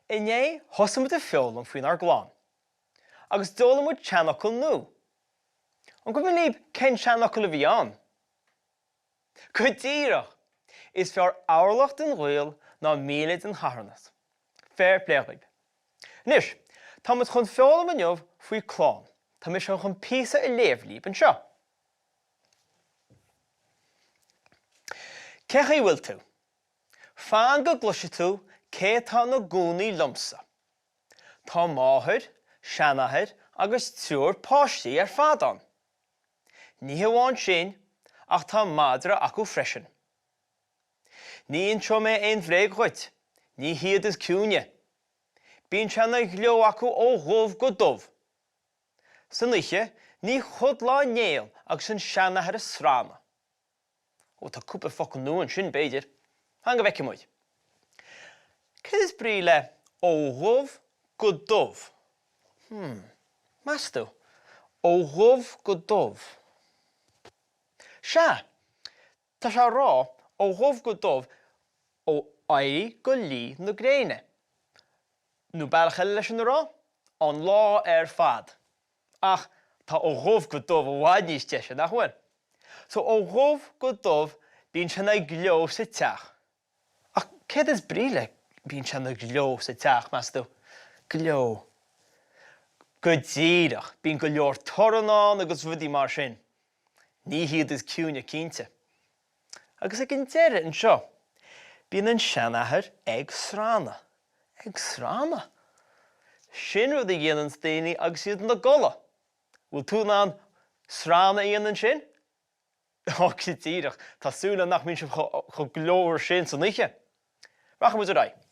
Inné thosaigh muid ag foghlaim faoinár gclann. Agus d'fhoghlaim muid seanfhocal nua. An cuimhin libh cén seanfhocal a bhí ann? Go díreach! Is fearr orlach den ghaol ná 1000 den charthanas. Fair plé dhaoib. Anois, tá muid chun foghlaim inniu faoi clann. Tá mise chun píosa a léamh libh anseo. Cén chaoi a bhfuil tú? Fan go gcloisfidh tú cé atá ina gcónaí liomsa. Tá máthair, seanathair agus triúr páistí ar fad ann. Ní hamháin sin, ach tá madra acu freisin. Ní inseoidh mé aon bhréag dhuit, ní hiad is ciúine. Bíonn sé ina ghleo acu ó dhubh go dubh. San oíche, ní chodlóidh néal agus an seanathair ag srannadh. Ó, tá cúpla focal nua ansin, b'fhéidir. Fan go bhfeicfidh muid. Céard is brí le ó dhubh go dubh? Hmm, meas tú? Ó dhubh go dubh. Sea! Tá sé á rá ó dhubh go dubh ó éirí go luí na gréine. Nó bealach eile leis sin a rá, an lá ar fad. Ach tá ó dhubh go dubh i bhfad níos deise, nach bhfuil? So ó dhubh go dubh bíonn sé ina ghleo sa teach. Ach céard is brí le bíonn sé ina ghleo sa teach, meas tú? Gleo. Go díreach, bíonn go leor torann ann agus rudaí mar sin. Ní hiad is ciúine cinnte. Agus ag an deireadh anseo, bíonn an seanathair ag srannadh. Ag srannadh? Sin rud a dhéananns daoine agus iad ina gcodladh. Bhfuil tú in ann srannadh a dhéanamh ansin? Ó, go díreach, tá súil agam nach mbíonn sibh chomh glórmhar sin san oíche. Rachaidh muid ar aghaidh.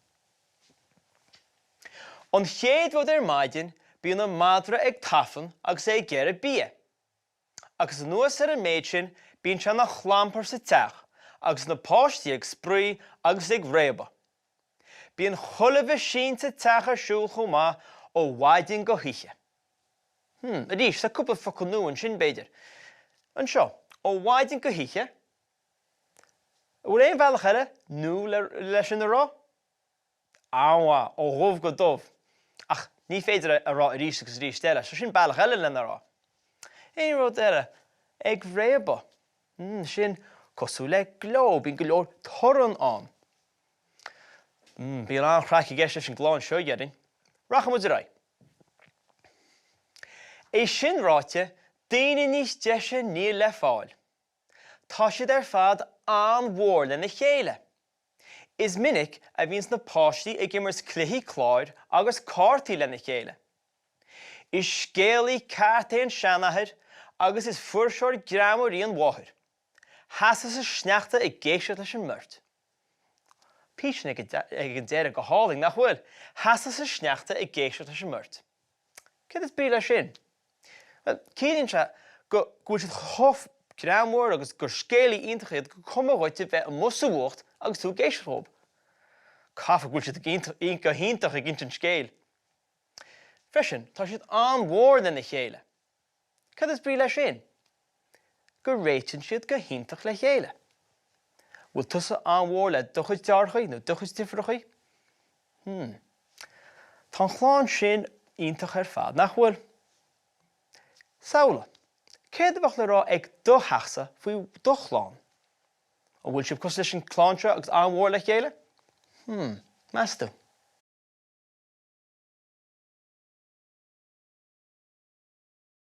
An chéad rud ar maidin, bíonn an madra ag tafann agus é ag iarraidh bia. Agus anuas ar an méid sin, bíonn sé ina chlampar sa teach agus na páistí ag spraoi agus ag réabadh. Bíonn chuile mheaisín sa teach ar siúl chomh maith ó mhaidin go hoíche. Hmm, arís, tá cúpla focal nua ansin, b'fhéidir. Anseo, ó mhaidin go hoíche. An bhfuil aon bhealach eile nua le sin a rá? An-mhaith, ó dhubh go dubh. Ach ní féidir é a rá arís agus arís eile, so sin bealach eile lena rá. Aon rud eile? Ag réabadh. Hmm, sin cosúil le gleo, bíonn go leor torann ann. Hmm, bíonn an-chraic i gceist leis an gclann seo, déarfainn. Rachaidh muid ar aghaidh. É sin ráite, daoine níos deise níl le fáil. Tá siad ar fad an-mhór lena chéile. Is minic a bhíonns na páistí ag imirt cluichí cláir agus cártaí lena chéile. Is scéalaí ceart é an seanathair agus is fuirseoir greannmhar í an mháthair. Sheasas sa sneachta ag éisteacht leis an mbeirt. Píosa ag an deireadh go hálainn, nach bhfuil? Sheasas sa sneachta ag éisteacht leis an mbeirt. Céard is brí leis sin? Bhuel, ciallaíonn sé go bhfuil siad chomh greannmhar agus gur scéalaí iontach iad gur cuma dhuit a bheith amuigh sa bhfuacht agus tú ag éisteacht dhóibh. Caithfidh go bhfuil siad go hiontach ag insint scéil. Freisin, tá siad an-mhór lena chéile. Cad is brí leis sin? Go réitíonn siad go hiontach le chéile. Bhfuil tusa an-mhór le do chuid deartháireacha nó do chuid deirfiúracha? Hmm. Tá an chlann sin iontach ar fad, nach bhfuil? Samhlaigh, céard a bheadh le rá ag do theachsa faoi do chlann? An bhfuil sibh cosúil leis an chlann seo agus an-mhór le chéile? Hmm, meas tú?